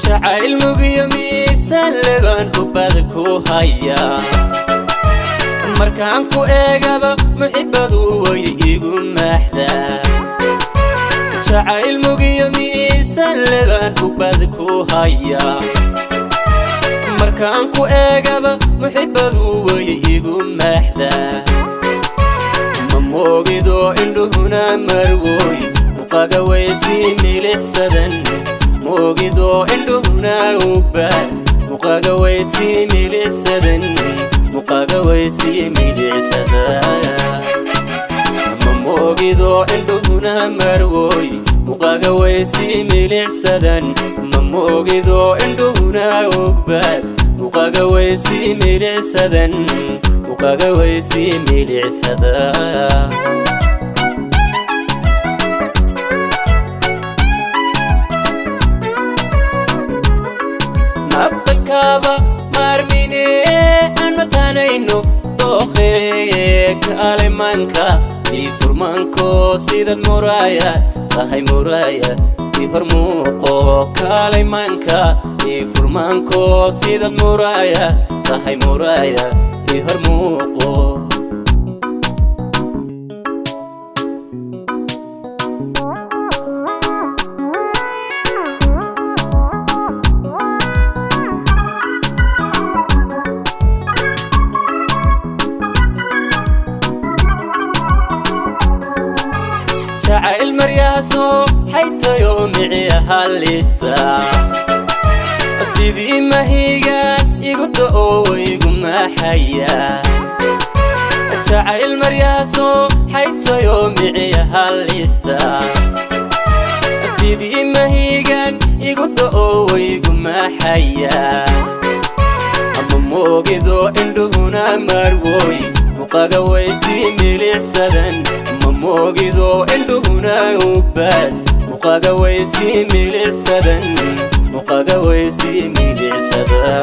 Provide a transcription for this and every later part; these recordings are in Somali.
Jacayl mugiyo miisaan lebaan ubad ku hayaa. Markaan ku eegaba muxibbadu way igu maaxdaa. Jacayl mugiyo miisaan lebaan ubad ku hayaa. Markaan ku eegaba muxibbadu way igu maaxdaa. Ma moogidoo indhuhuna marwoy muqaga waysii milicsadan. Moogidoo indhuhuna ugbaad muqaga waysii milicsadan, muqaga waysii milicsada. Ma moogidoo indhuhuna marwoy muqaga waysii milicsadan. Ma moogidoo indhuhuna ugbaad muqaga waysii milicsadan, muqaga waysii milicsada. Naftankaaba maarmine aan matanayno dookhee, kaalimanka ii furmanko sidaad muraaya tahay, muraaya ii hor muuqo. Kaalimanka ii furmanko sidaad muraaya tahay, muraaya ii hor muuqo. Jacayl maryahaasoo xaytayo miciyaha liista, sidii mahigaan igu da'o igu maxaya. Jacayl maryahaasoo xaytayo miciyaha liista, sidii mahigaan igu da'o igu maxaya. Ama moogidoo indhuhuna marwoy muqaga waysii milicsadan. Ma moogidoo indhuhuna ugbaad muqaga waysii milicsadan, muqaga waysii milicsada.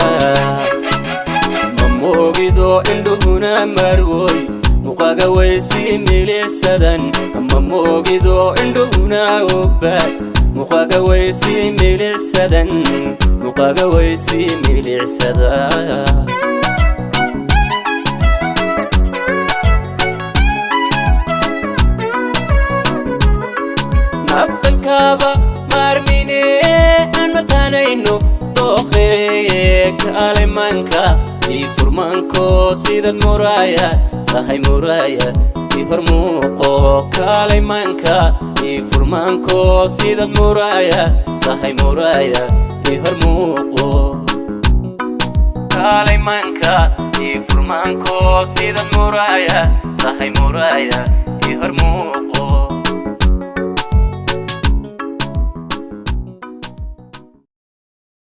Ma moogidoo indhuhuna marwoy muqaga waysii milicsadan. Ma moogidoo indhuhuna ugbaad muqaga waysii milicsadan, muqaga waysii milicsada. Naftankaaba maarmine aan matanayno dookhee, kaalimanka ii furmanko sidaad muraaya tahay, muraaya ii hor muuqo. Kaalimanka ii furmanko sidaad muraaya tahay, muraaya ii hor muuqo. Kaalimanka ii furmanko sidaad muraaya tahay, muraaya ii hor muuqo.